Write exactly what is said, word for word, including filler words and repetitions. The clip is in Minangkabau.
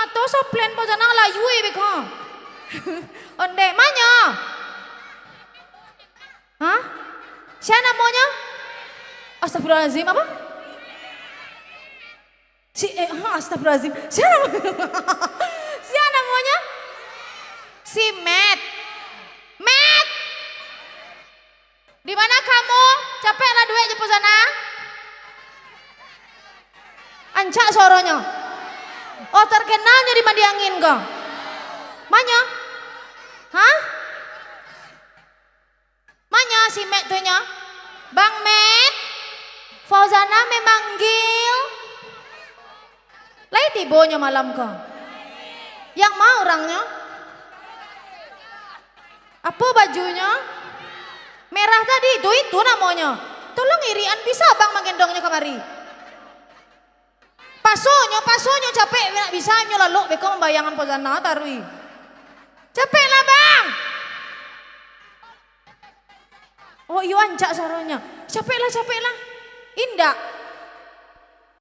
Ato soplen po janang layu e beko. Onde, manyo? Hah? Sia namonyo? Astagfirullahalazim, apa? Si, eh, ha, astagfirullahalazim. Sia namonyo? Sia namonyo? Si Met. Met! Di mana kamu? Capeklah duek jo po sana. Ancak suaronyo. Oh, terkenalnyo di Mandiangin ko. Manyo? Hah? Manyo si Met tu nyo? Bang Met, Fauzana memanggil. Lai tibo nyo malam ko? Yang ma urangnyo? Apo bajunyo? Merah tadi, itu, itu namonyo. Tolong irian, bisa abang manggendongnyo kamari? Pasonyo, pasonyo, capek, nak bisa nyo lalok beko mambayangan Fauzana taruih. Capeklah, Bang! Oh, iyo, ancak suaronyo. Capeklah, capeklah. Indak.